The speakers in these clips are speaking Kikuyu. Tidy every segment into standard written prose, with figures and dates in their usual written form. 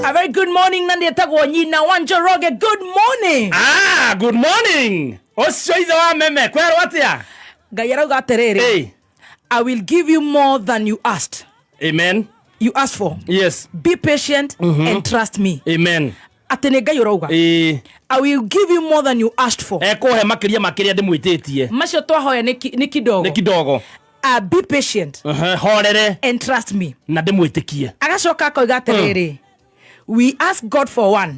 A very good morning na nĩetagwo nyina wa Njoroge. Good morning. Ah, good morning. Ũcio ithe wa meme, kwerwo atĩa? Ngai arauga atĩrĩrĩ, Hey. I will give you more than you asked. Amen. You asked for. Yes. Be patient and trust me. Amen. Atĩ nĩ Ngai ũrauga. Ĩĩ. I will give you more than you asked for. Ekũhe makĩria ma kĩrĩa ndĩmwĩtĩtie. Macio twahoya nĩ nĩ kidogo. Nĩ kidogo. Be patient Horere and trust me. Na ndĩmwĩtĩkie. Agacoka akoiga atĩrĩrĩ, we ask God for one,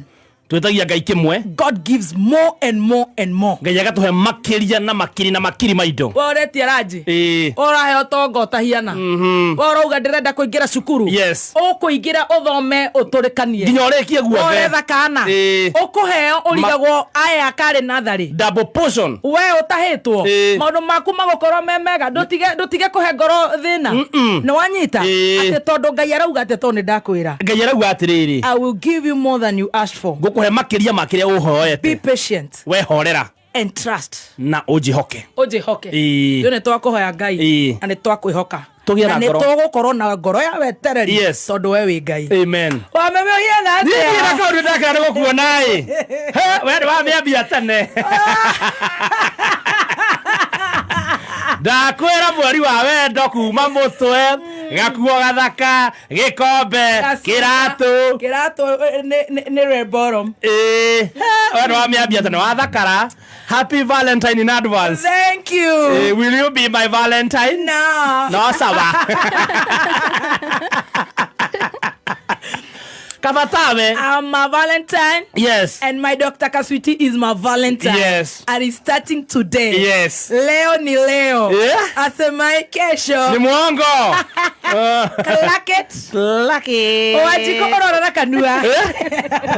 Twĩtagia Ngai kĩmwe. God gives more and more and more. Ngai agatũhe makĩria na makiri na makiri ma indo. We ũretia ranji. Ĩĩ. Ũraheo tonga ũtahiana. We ũrauga ndĩrenda kũingĩra cukuru. Yes. Ũkũingĩra ũthome ũtũrĩkanie. Nginya ũrĩkie guothe. Ũretha kana. Ĩĩ. Ũkũheo ũrigagwo aya karĩ natharĩ. Double portion. We ũtahĩtwo. Ĩĩ. Maũndũ maku magũkorwo me mega, ndũtige kũhe ngoro thĩna. Nĩ wanyita? Ĩĩ. Atĩ tondũ Ngai arauga atĩ tondũ nĩ ndakwĩra, Ngai arauga atĩrĩrĩ, I will give you more than you asked for. Ngũkũhe makĩria ma kĩrĩa Be ũhoete. patient We horera and trust. Na ũnjĩhoke. Ũnjĩhoke. Ĩĩ. Ithuĩ nĩ twakũhoya Ngai Ĩĩ. na nĩ twakwĩhoka Tũgĩe na na nĩ ngoro. tũgũkorwo na ngoro ya wetereri Yes. tondũ we wĩ Ngai. Amen. Wameme ũhiana Niĩ na atĩa? kaũndũ ndakena nĩ gũkuona ĩ. He, we nĩ wamĩambia tene. Ndakwĩra mweri wa wendo kuma mũtwe, gakuo gathaka, gĩkombe, kĩratũ. Kĩratũ nĩ red bottom. Ĩĩ, he, we nĩ wamĩambia tene wathakara. Happy Valentine in advance. Thank you. Will you be my Valentine? No. No sawa. Kabatawe. I'm a Valentine. Yes. And my Dr. Kaswiti is my Valentine. Yes. And it's starting today. Yes. Leo ni leo. Yeah. Asemaye kesho. Ni mwongo. Clack it. Lucky. Wanjikũ ũrora na kanua.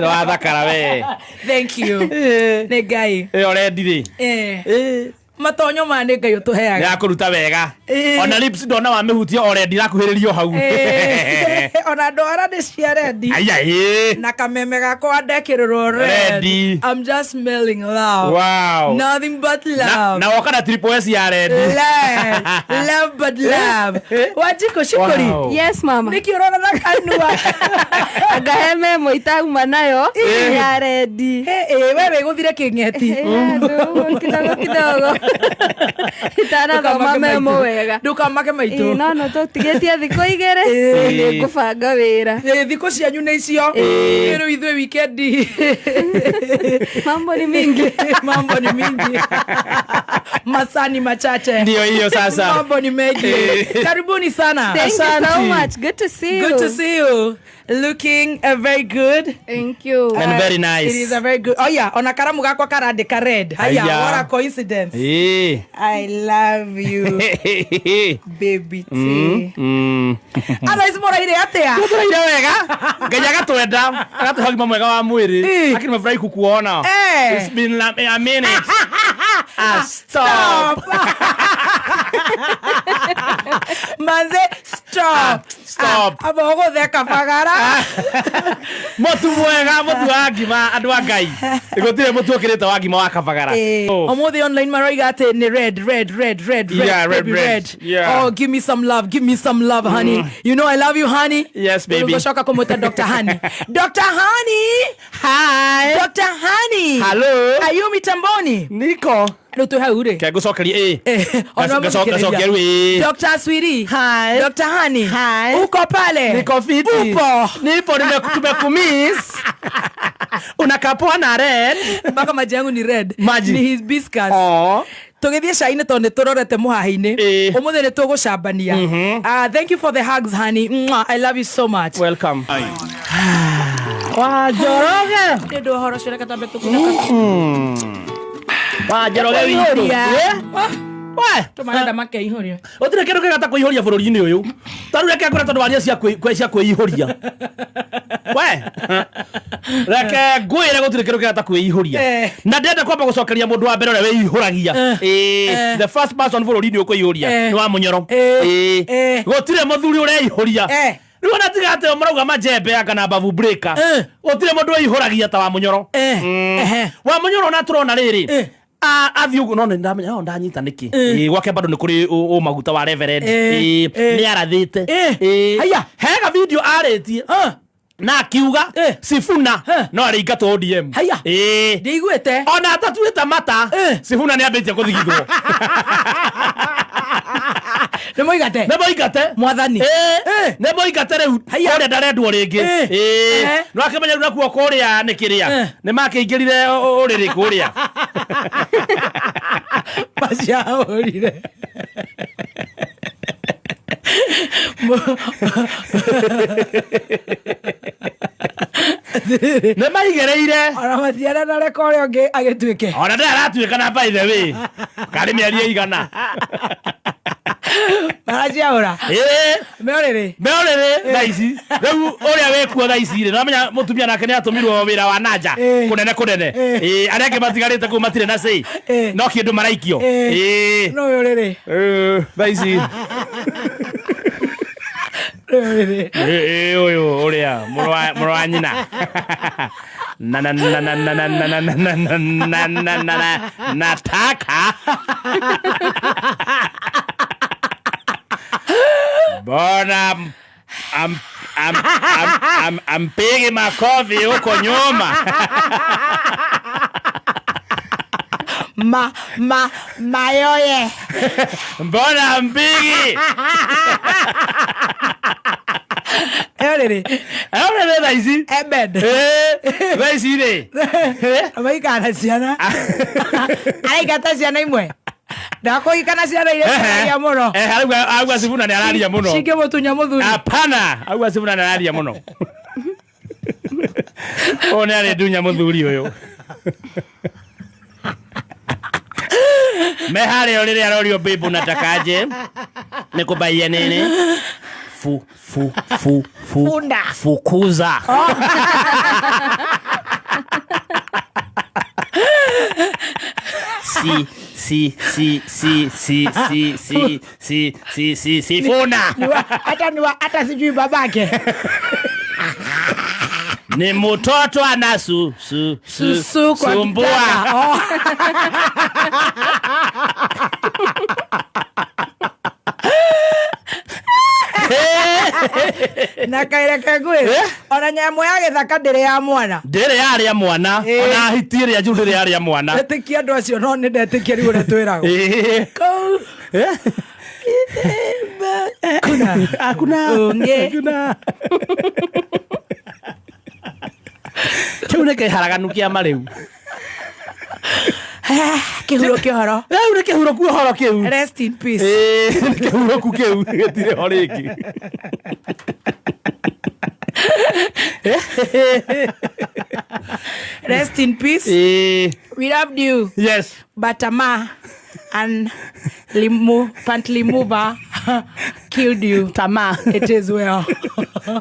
Wathakara we. Thank you. Nĩ Ngai. Ĩyo rendi rĩ. Eh. Matonyo maya nĩ Ngai ũtũheaga. Nĩrakũruta wega. Ĩĩ. Ona lips ndona wamĩhutia o rendi irakuhĩrĩrio hau. Eh. Ona ndwara nĩ cia rendi. Aya ĩĩ. Na kameme gakwa ndekĩrĩrwo red. Rendi. I'm just smelling love. Wow. Nothing but Na love. na woka na triple S ya rendi. Love. Love but love. Wanjikũ Shikũri. Wow. Yes, mama. Nĩkĩ ũrora na kanua? Anga he memo itauma nayo ya rendi. Ĩ, we wĩgũthire kĩng'eti. Andũ kidogo kidogo itanathoma memo wega. Ndũkamake maitũ. Ĩ, no tũtigĩtie thikũ 2 Ĩ. nĩ ngũbanga wĩra. Ĩ, thikũ cianyu nĩ icio. Rĩu ithuĩ wikendi. Mambo ni mingi. Mambo ni mingi, masaa ni machache. Ndio hiyo sasa. Mambo ni mengi. Eh. Karibuni sana. Thank you so Asante. much. Good to see you. Good to see you, looking very good. Thank you. And very nice. It is a very good. Oh yeah, ona karamu gakwa karandĩka red. Haya, Haya. what a coincidence. Ĩĩ. I love you, baby T. Otherwise mũraire atĩa? Tũraire wega. Ngai agatwenda, agatũhe ũgima mwega wa mwĩrĩ. Ĩĩ. Lakini nimefurahi kukuona. Eh. It's been a minute. Ah, stop. Manze, stop. Stop. Ah, amba ũgũtheka bagara. Mũtu mwega, mũtu wa ngima, andũ a Ngai. Gũtirĩ mũtu ũkĩrĩte wa ngima wa kabagara. Oh. Ũmũthĩ online maroiga atĩ nĩ red, red, red, red, red, Yeah, red, baby, red. red. Yeah. Oh, give me some love, give me some love, honey. You know I love you, honey. Yes, baby. Ũgũcoka kũmwĩta Dr. Honey. Dr. Honey. Hi. Dr. Honey. Hello. Are you mitamboni? Niko. Rĩu twĩ hau rĩ. Ke ngũcokerie ĩ. Eh, ona Ngacokia rĩu ĩ. Dr. Swiri. Hi. Dr. Honey. Hi. Uko pale? Niko fiti. Upo. Nipo, tumekumiss. Unakaa poa na red. Mpaka maji yangu ni red. Maji. Ni hibiscus. Oh. Tũgĩthiĩ cai-inĩ tondũ nĩ tũrorete mũhaha-inĩ. Ĩĩ. Ũmũthĩ nĩ tũgũcambania. Ah, thank you for the hugs, honey. Mwah, I love you so much. Welcome. Wa Njoroge. Nĩ ũndũ wa ũhoro ũcio reke twambe tũkũreka. Wa Njoroge witũ. Kũihũria. Eh? We. Tũmarenda makeihũria. Gũtirĩ kĩndũ kĩega ta kũihũria bũrũri-inĩ ũyũ. Ta rĩu reke ngwĩre tondũ waria cia kwĩihũria. We. Reke ngwĩre gũtirĩ kĩndũ kĩega ta kwĩihũria. Eh. Na ndĩrenda kwamba gũcokeria mũndũ wa mbere ũrĩa wĩihũragia. Ĩĩ. Eh. The first person bũrũri-inĩ ũyũ kwĩihũria Eh. nĩ wa Mũnyoro. Eh. Ĩĩ. Eh. Gũtirĩ mũthuri ũreihũria. Eh. Rĩu ona tiga atĩ marauga majembe anga na mbavu breaker. Eh. Gũtirĩ mũndũ wĩihũragia ta wa Mũnyoro. Eh. Ehe. Wa Mũnyoro ona tũrona rĩrĩ. Eh. Athiĩ ũguo no nĩ ndamenya no ndanyita nĩkĩ. Ĩĩ, gwake bado nĩ kũrĩ ũ maguta wa reverend. Eh. Ĩĩ, Eh. nĩ arathĩte. Eh. Ĩĩ. Haya. Hega video arĩtie. Ah. Na akiuga Eh. Sifuna Eh. no arĩingatwo ODM. Haiya. Ĩĩ. Ndiguĩte. Ona atatuĩte mata. Eh. Sifuna nĩ ambĩtie kũthigithwo. Nĩ mũigate. Nĩ mũingate. Mwathani. Ĩĩ. Eh. Nĩ mũingate rĩu. Haiya. Ũrĩa ndarendwo rĩngĩ. Eh. Ĩĩ. Eh. No akĩmenya rĩu nakuo kũrĩa nĩ kĩrĩa. Eh. Nĩ makĩingĩrire ũrĩrĩ kũrĩa. Maciahũrire. Nĩ maigereire. Ona matiara na reka ũrĩa ũngĩ agĩtuĩke. Ona ndĩ aratuĩka na by the way. Karĩ mĩeri ĩigana. Maraciahũra. Ĩĩ. Me ũrĩrĩ. Meorere thaa ici rĩu ũrĩa wĩkuo thaa ici rĩ nĩwamenya mũtumia nake nĩ atũmirwo wĩra wa nanja Ĩĩ. kũnene kũnene. Ĩĩ. Ĩĩ, arĩa angĩ matigarĩte kũu matirĩ na say. Ĩĩ. No kĩndũ maraikio. Ĩĩ. Ĩĩ. No wĩ ũrĩrĩ. Ĩĩ, thaa ici. Wĩ ũrĩrĩ. Ĩĩ, ũyũ ũrĩa mũrũ wa nyina na na na na na na na na na na na na na na nataka mbona ampigi makofi huko nyuma. Ma ma mayoye. Mbona ampigi? E ũrĩrĩ. Ũrĩrĩ thaa ici. Ebed. Ĩĩ, thaa ici rĩ. Maikara na ciana. Araingata ciana imwe. Ndakũhika na ciana iria ciaragia mũno. Eh, arauga Sifuna nĩ araria mũno. Cingĩmũtunya mũthuri. Hapana, auga Sifuna nĩ araria mũno. Ũyũ nĩ arĩndunya mũthuri ũyũ. Me harĩa rĩrĩa arorio babe unatakaje? Nikubaie nini? Fu fu fu fu Funda. Fukuza. Si si si si si si si si si si Sifuna. Hata niwa hata sijui babake. Ni mtoto ana su su su Susu kwa sumbua. kitanda. Oh. Na kaireke ngwĩre ona nyamũ ya gĩthaka ndĩrĩ ya mwana. Ndĩrĩ yarĩa mwana. Ĩĩ. Ona hiti ĩrĩa njuru ndĩrĩ yarĩa mwana. Etĩkia andũ acio no nĩ ndetĩkia rĩu ũrĩa twĩragwo. Ĩĩ. Kũu kuna Hakuna. Ũngĩ. Hakuna. Kĩu nĩ kĩharaganu kĩa marĩu. Kĩhuro kĩa ũhoro. Rĩu nĩ kĩhuroku ũhoro kĩu. Rest in peace. Ĩĩ, nĩ kĩhuroku kĩu gĩtirĩ ho rĩngĩ. Rest in peace. Ĩĩ. We loved you. Yes. Batama and Limu Pantlimuva killed you. Tama. It is well.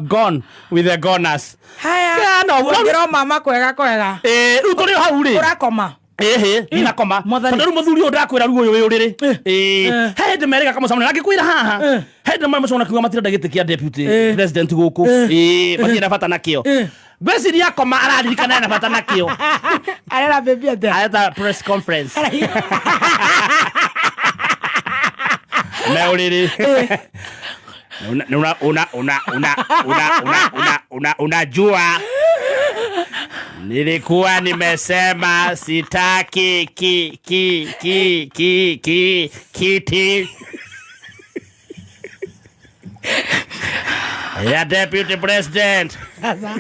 Gone with the goners. Haya. Yeah, no, Ũngĩro mama kwega kwega. Ĩĩ, rĩu tũrĩ o hau rĩ. Ũrakoma. Ĩhĩ, ndinakoma. Mwathani. Tondũ rĩu mũthuri ũyũ ndakwĩra rĩu ũyũ wĩ ũrĩrĩ. Ĩĩ. He hĩndĩ merĩga kamũcemania na ngĩkwĩra haha. He hĩndĩ mamũcemania kiuga matirenda gĩtĩ kĩa deputy president gũkũ. Ĩĩ, matirĩ na bata nakĩo. Ngwĩciria akoma araririkana ena bata nakĩo. Arera baby atĩa? Areta press conference. Me ũrĩrĩ. Una una una una una una una una unajua nilikuwa nimesema sitaki ki ki ki ki ki kiti ya deputy president. Sasa.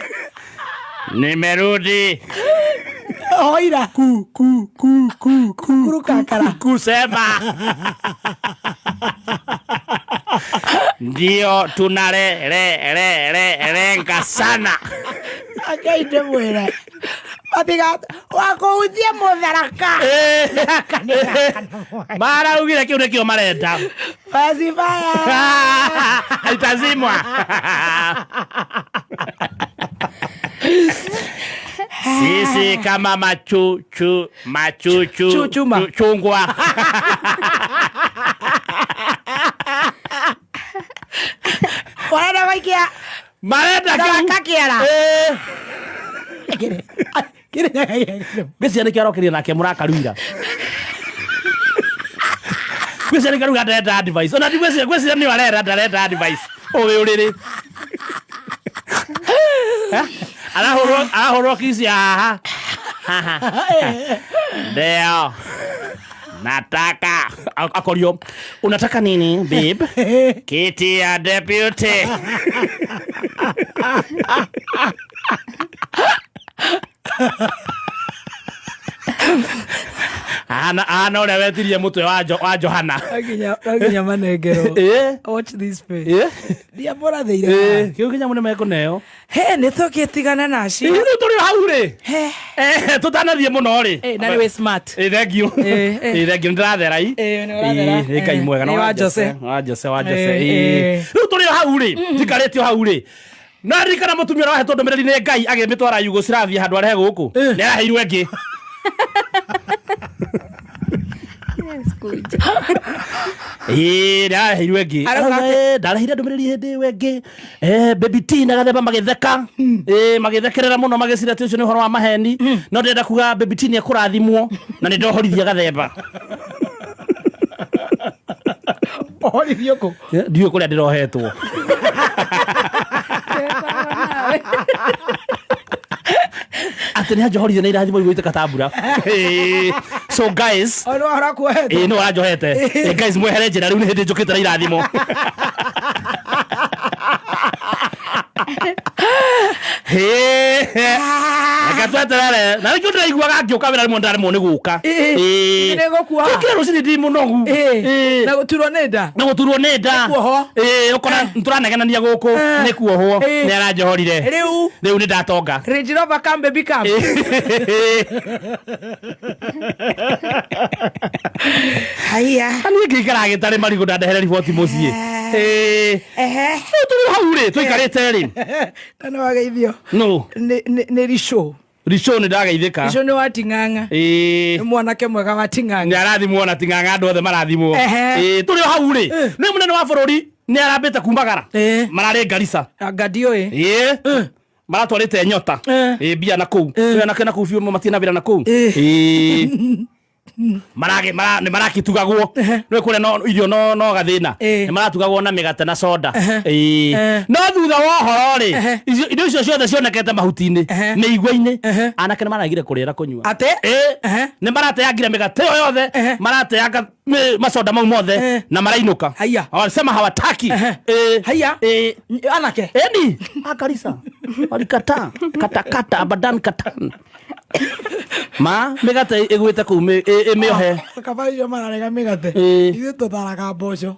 Nimerudi Oira. ku ku ku ku ku Kurukakara. kusema ndio tunare re re re renga sana. Ngai ndĩmwĩre. Matiga wakũhutia mũtharaka. Maraugire kĩu nĩkĩo marenda. Pacifier. Itazimwa. Sisi kama machuchu machuchu Chuchuma. chungwa. Warenda gũikia Marenda kĩu. tharaka kĩara. Eh. Kĩrĩ Ngwĩciria nĩkĩo arokeria nake mũrakaruira. Ngwĩciria nĩkĩo aruga ndarenda advice. Ona ndigwĩciria ngwĩciria nĩwe arera ndarenda advice. Ũyũ ũrĩrĩ. Arahũrwo arahũrwo kici haha haha. Ndio. Nataka akorio unataka nini babe? Kiti ya deputy. Ana ana ũrĩa wetirie mũtwe wa wa Johana. No nginya manengerwo. Watch this space. Ndiamũrathĩire. Kĩu kĩnyamũ nĩ mekũneo. He nĩ tũgĩtigana nacio. Rĩu tũrĩ o hau rĩ. He. Tũtanathiĩ mũno rĩ. Na nĩ wĩ smart. Thank you. Thank you. Nĩndĩrathera i. Nĩ ũrathera. Nĩ Ngai mwega. Nĩ wa Jose. Wa Jose, wa Jose. Rĩu Rĩu tũrĩ o hau rĩ. Njikarĩte o hau rĩ. No ririkana mũtumia ũrĩa wahetwo ndũmĩrĩri nĩ Ngai agĩmĩtwara Yugoslavia handũ arehe gũkũ. Nĩ araheirwo ĩngĩ. Yes, kuja. Ĩĩ, nĩ araheirwo ĩngĩ. Arauga Arauga, ndareheire ndũmĩrĩri hĩndĩ ĩyo ĩngĩ. Baby T na Gathemba magĩtheka. Magĩthekerera mũno magĩciria atĩ ũcio nĩ ũhoro wa maheni. No ndĩrenda kuga Baby T nĩ ekũrathimwo na nĩ ndohorithia Gathemba. Ohorithio kũ? Ndiũĩ kũrĩa ndĩrohetwo. Twekorwo nawe. Atĩ nĩ anjohorithia na irathimo igũitĩka ta mbura. So guys, O nĩ wahora kuohetwo. Ĩĩ, no aranjohete. Guys, mwehere njĩra rĩu nĩ hĩndĩ njũkĩte na irathimo. Reke tweterere na nĩkĩo ndĩraiguaga ngĩũka wĩra rĩmwe ndaremwo nĩ gũka. Nĩ gũkuoha. Njũkire rũcinĩ ndĩ mũnogu. Na gũturwo nĩ nda. Na gũturwo nĩ nda. Kuohwo. Ũkora tũranegenania gũkũ nĩ kuohwo. Nĩ aranjohorire. Rĩu Rĩu nĩ ndatonga. Range Rover come baby come. Haiya. Niĩ ngĩikara gĩtarĩ marigũ ndandehere riboti mũciĩ. Ehe. Rĩu tũrĩ hau rĩ tũikarĩte rĩ. Na nĩ wageithio. No. Nĩ Rico. Rico nĩ ndageithĩka. Rico nĩ wa Ting'ang'a. Nĩ mwanake mwega wa Ting'ang'a. Nĩ arathimwo na Ting'ang'a andũ othe marathimwo. Tũrĩ o hau rĩ. Nĩ mũnene wa bũrũri nĩ arambĩte kumagara. Mararĩ Garissa. Anga ndiũĩ. Maratwarĩte nyota. Mbia na kũu. Anake na kũu biũ matirĩ na wĩra na kũu. Nĩ marakĩtugagwo. Nĩ kũrĩa no irio no gathĩna. Nĩ maratugagwo na mĩgate na soda. No thutha wa ũhoro rĩ, indo icio ciothe cionekete mahuti-inĩ, mĩigua-inĩ, anake nĩ mararegire kũrĩa na kũnyua. Atĩ? Nĩ marateangire mĩgate ĩyo yothe, marateanga masoda mau mothe na marainũka. Haiya. Wanasema hawataki. Haiya. Anake. Eni. Garissa. Walikataa. Katakata abadan katan. Ma mĩgate ĩgwĩte kũu ĩmĩohe. Kaba icio mararega mĩgate. Ithuĩ tũtharaga mboco.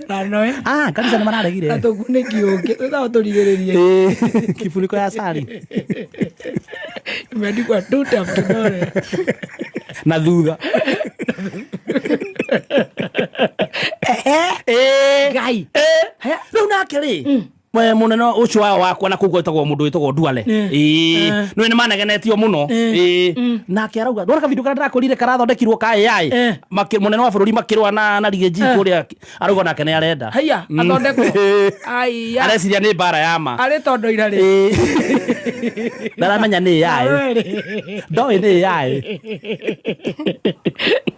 Na noe. Garissa nĩ mararegire. Na tũkunĩki ũngĩ. Twĩtagwo tũrigĩrĩrie. Kifuniko ya cari. Imeandikwa tuta kidole. Na thutha. Ngai. Rĩu nake rĩ mũnene ũcio wao wakwa na kũu gwĩtagwo mũndũ wĩtagwo Duale. Nĩ nĩ manegenetio mũno. Nake arauga ndona kavideo karĩa ndĩrakũrire karathondekirwo ka AI. Mũnene wa bũrũri makĩrũa na Riggy kũrĩa arauga nake nĩ arenda. Haiya, athondekwo. Aiya. Areciria nĩ mbara ya ma. Arĩ tondũ ira rĩ. Ndaramenya nĩ AI. Ndoĩ nĩ AI.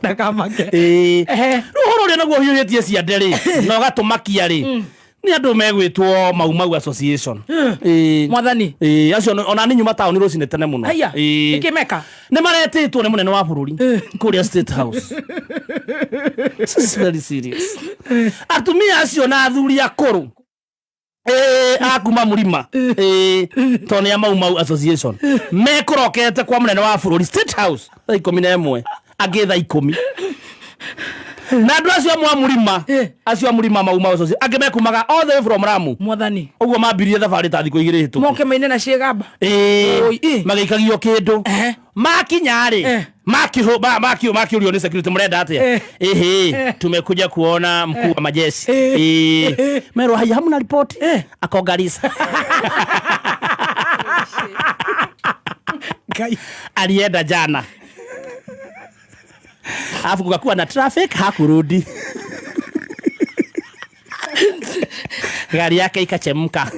Ndakamake. Rĩu ũhoro ũrĩa naguo ũhiũhĩtie ciande rĩ na ũgatũmakia rĩ nĩ andũ megwĩtwo Mau Mau Association. Mwathani. Acio ona nĩ nyuma taũni rũcinĩ tene mũno. Haiya. Nĩkĩ meka? Nĩ maretĩtwo nĩ mũnene wa bũrũri kũrĩa State House. This is very serious. Atumia acio na athuri akũrũ akuma mũrima tondũ nĩ a Mau Mau Association mekũrokete kwa mũnene wa bũrũri State House thaa 11 angĩ thaa 10 na andũ acio amwe a mũrima acio a mũrima Mau Mau Association angĩ mekumaga all the way from Lamu. Mwathani. Ũguo mambirie thabarĩ ta thikũ igĩrĩ hĩtũku. Moke maine na ciĩgamba. Magĩikagio kĩndũ. Makinya rĩ, makĩũrio nĩ security mũrenda atĩa? Ehe, tumekuja kuona mkuu wa majeshi. Merwo haya hamna ripoti. Ako Garissa. Ngai. Alienda jana. Alafu kukakuwa na traffic hakurudi. Gari yake ikachemka.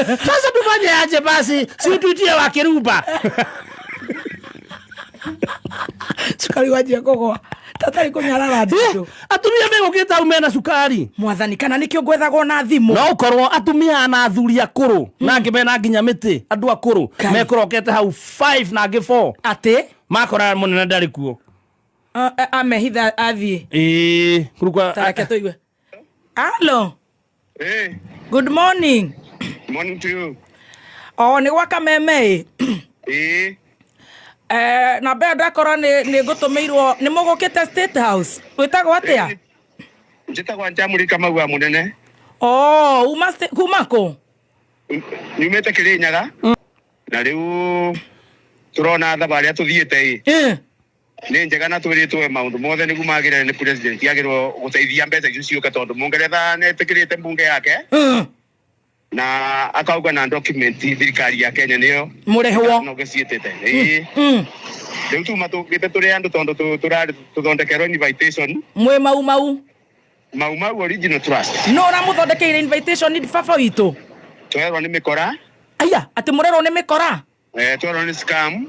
Sasa tufanye aje basi? Si tuitie wa Kiruba. Cukari wanjia kũgwa. Tatarĩ kũnyarara nditũ. Atumia megũkĩte hau mena cukari. Mwathani, kana nĩkĩo ngwethagwo na thimũ. No ũkorwo atumia na athuri akũrũ na angĩ mena nginya mĩtĩ, andũ akũrũ Kai. mekũrokete hau 5 na angĩ 4. Atĩ Makora mũnene ndarĩ kuo. Amehitha athiĩ. Ĩĩ, kũrukwa. Tareke tũigue. Alo. Hey, Good morning. Morning to you. O nĩ gwa Kameme ĩ? Eh, Eh, na mbere ndakora nĩ ngũtũmĩirwo nĩ mũgũkĩte State House. Wĩtagwo atĩa? Njĩtagwo Njamũri Kamau wa Mũnene. Oh, uma kuma kũ? Nyumĩte Kĩrĩnyaga. Na rĩu tũrona thabarĩ tũthiĩte ĩ nĩ njega na twĩrĩtwo maũndũ mothe nĩguo magĩrĩre nĩ president agĩrĩrwo gũteithia mbeca icio ciũke tondũ Mũngeretha nĩ etĩkĩrĩte mbunge yake na akauga na document thirikari ya Kenya nĩyo Mũrĩhwo. no gĩciĩtĩte. Ĩĩ. Rĩu tuma tũkĩte tũrĩ andũ tondũ tũrarĩ tũthondekerwo invitation. Mwĩ Mau Mau. Mau Mau Original Trust. No ũramũthondekeire invitation nĩ baba witũ? Twerwo nĩ mĩkora. Aya, atĩ mũrerwo nĩ mĩkora? Eh, twerwo nĩ scam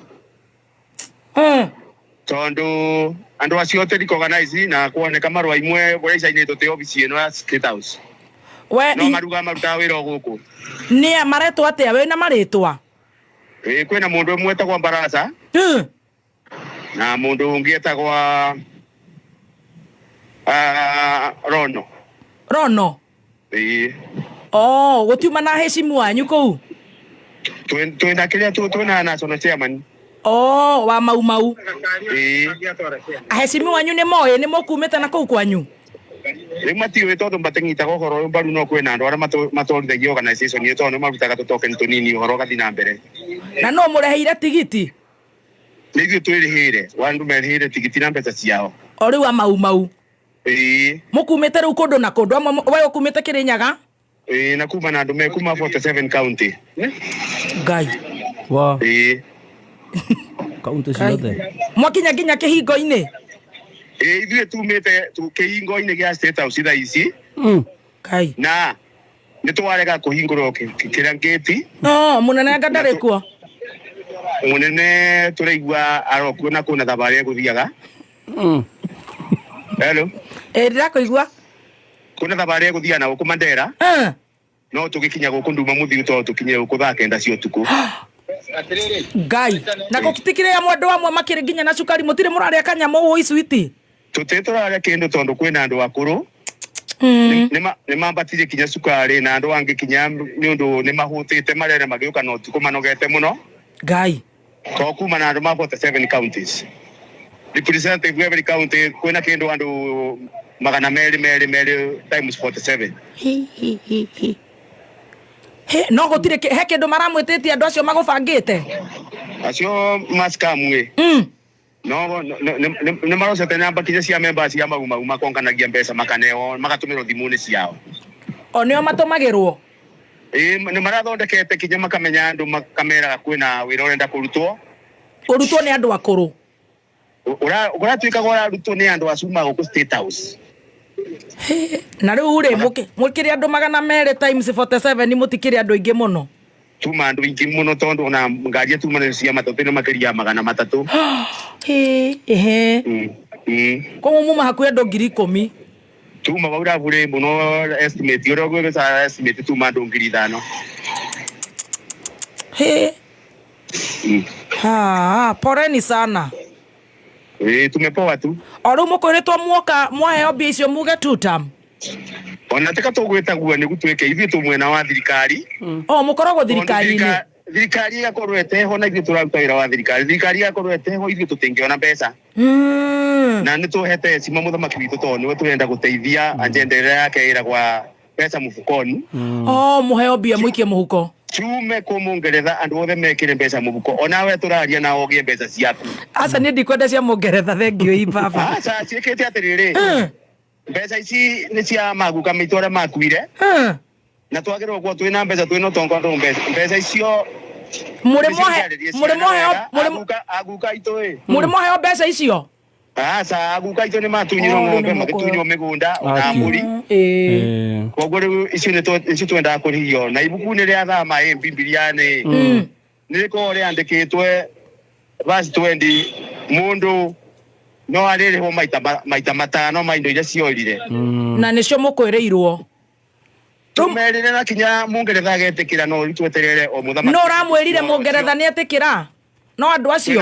tondu andu acio tũrikoganize na kuoneka marũa imwe kũrĩa icainĩtwo tĩ obici ĩno ya State House. We no maruga marutaga wĩra o gũkũ. Nĩa maretwo atĩa, wĩna marĩtwa? Ĩ, kwĩna mũndũ ũmwe etagwo Barasa na mũndũ ũngĩ etagwo Rono. Rono. Ĩ. Oh, gũtiuma na heshimu wanyu kũu? Twĩna kĩrĩa twĩna national chairman. Oh, wa Mau Mau. Ĩ. Aheshimiwa wanyu nĩ moĩ nĩ mũkumĩte na kũu kwanyu? Rĩu matiũĩ tondũ mating'itaga ũhoro ũyũ mbaru, no kwĩna andũ arĩa matwarithagia organization ĩyo tondũ nĩ marutaga tũtokeni tũnini ũhoro ũgathiĩ na mbere. Na no mũreheire tigiti? Nĩ ithuĩ twĩrĩhĩire, andũ merĩhĩire tigiti na mbeca ciao. O rĩu a Mau Mau. Ĩĩ. Mũkumĩte rĩu kũndũ na kũndũ, amwe we ũkumĩte Kĩrĩnyaga? Ĩĩ, na kuma na andũ me kuma 47 county. Ngai. Wa. Ĩĩ. Kaunti ciothe. Mwakinya nginya kĩhingo-inĩ? Ĩĩ, ithuĩ tumĩte kĩhingo-inĩ gĩa State House thaa ici. Ngai. Na nĩ twarega kũhingũrwo kĩrĩa gate. No, mũnene anga ndarĩ kuo. Mũnene tũraigua arokuo na kwĩna thabarĩ egũthiaga. Hello. Ĩĩ, ndĩrakũigua. Kwĩna thabarĩ egũthiaga na gũkũ Mandera. No tũgĩkinya gũkũ nduma mũthiu tondũ tũkinyire gũkũ thaa 9 cia ũtukũ. Ngai. Na gũtikĩrĩ amwe andũ amwe makĩrĩ nginya na cukari, mũtirĩ mũrarĩa kanyamũ ũũ iswiti? Tũtirĩ tũrarĩa kĩndũ tondũ kwĩna andũ akũrũ. Nĩ mambatirie kinya cukari na andũ angĩ kinya nĩ ũndũ nĩ mahũtĩte marere magĩũka na ũtukũ manogete mũno. Ngai. To kuma na andũ ma 47 counties. Representative every county kwĩna kĩndũ andũ magana merĩ merĩ merĩ times 47. Hi, hi, hi, hi. He, no gũtirĩ he kĩndũ maramwĩtĩtie andũ acio magũbangĩte? Acio mascam ĩ. No, nĩ marocete namba kinya cia members cia Mau Mau makonganagia mbeca makaneo magatũmĩrwo thimũ-inĩ ciao. O nĩo matũmagĩrwo? Ĩĩ, nĩ marathondekete kinya makamenya andũ makameraga kwĩna wĩra ũrenda kũrutwo. Ũrutwo nĩ andũ akũrũ? Ũratuĩkaga ũrarutwo nĩ andũ acio ma gũkũ State House. He, na rĩu rĩ, mũkĩrĩ andũ magana merĩ times 47, mũtikĩrĩ andũ aingĩ mũno? Tuma andũ aingĩ mũno tondũ ona ngari tuma nacio cia matatũ nĩ makĩria ya magana matatũ. He, ehe. Koguo muma hakuhĩ andũ 10,000. Tuma vau ravurĩ mũno estimate ũrĩa ũgwĩca estimate tuma andũ 5,000. He. Ha, poleni sana. Ĩĩ, tumepoa tu. O rĩu mũkwĩrĩtwo muoka mwaheo mbia icio muge two term. Ona tika tũgwĩtagua nĩguo twĩke ithuĩ twĩ mwena wa thirikari. O mũkoragwo Tondũ thirikari-inĩ. Thirikari ĩgakorwo ĩteho na ithuĩ tũraruta wĩra wa thirikari. Thirikari ĩgakorwo ĩteho ithuĩ tũtingĩona mbeca. Na nĩ tũhete heshima mũthamaki witũ tondũ nĩwe tũrenda gũteithia agenda ĩrĩa yake ĩragwa mbeca mũbukoni. O mũheo mbia mũikie mũhuko. Tume kũ Mũngeretha andũ othe mekĩre mbeca mũhuko. Onawe tũraria nawe ũgĩe mbeca ciaku. Aca niĩ ndikwenda cia Mũngeretha, thengiũ i baba. Aca ciĩkĩte atĩrĩrĩ. Mbeca ici nĩ cia maguka maitũ arĩa makuire. Na twagĩrĩirwo gũkorwo twĩna mbeca, twĩna ũtonga tondũ mbeca icio Mũrĩ nĩcio mwahe, ciarĩrie mũrĩ ciana mwaheo, wega. mũrĩ Aguka aitũ ĩ. Mũrĩ mwaheo mbeca icio? Aca, aguka aitũ nĩ matunyirwo Oh, ng'ombe, nĩ magĩtunywo mũkũyũ. mĩgũnda na Aki. mbũri. Koguo rĩu icio nĩcio twendaga kũrĩhio. Na ibuku-inĩ rĩa thama ĩ, Bibilia-inĩ, nĩ rĩkoragwo rĩandĩkĩtwe verse 20, mũndũ No arĩrĩhwo maita matano ma indo iria ciorire. Na nĩcio mũkwĩrĩirwo. Tũmerĩre na kinya mũngeretha agetĩkĩra, no rĩu tweterere o mũthamaki. No ũramwĩrire mũngeretha nĩ etĩkĩra no andũ acio.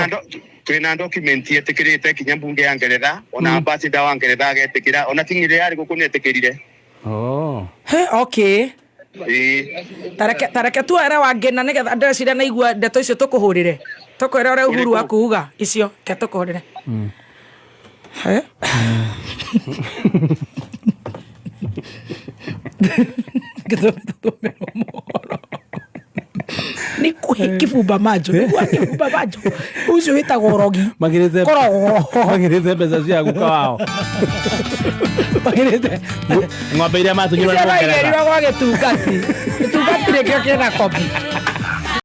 Twĩna document etĩkĩrĩte kinya mbunge ya Ngeretha, ona ambassador wa Ngeretha agetĩkĩra, ona king ĩrĩa yarĩ gũkũ nĩ etĩkĩrire. Oh. He, okay. Ĩĩ. Tareke tuoere wangĩ na nĩgetha ndĩreciria na igua ndeto icio tũkũhũrĩre tũkwĩre ũrĩa Uhuru Ũrĩkũ? akuuga icio ke tũkũhũrĩre. He? Gĩtũmi tũtũmĩrwo mohoro nĩ kũhe kĩbumba macho, nĩguo kĩbumba macho ũcio wĩtagwo ũrogi. Magirite Kũrogwo. Magirite mbeca cia guka wao. Magirite ng'ombe iria matunyirwo nĩ Icio Mũngeretha. igĩrirwo gwa gĩtungati, gĩtungati nĩkĩo kĩna kobi.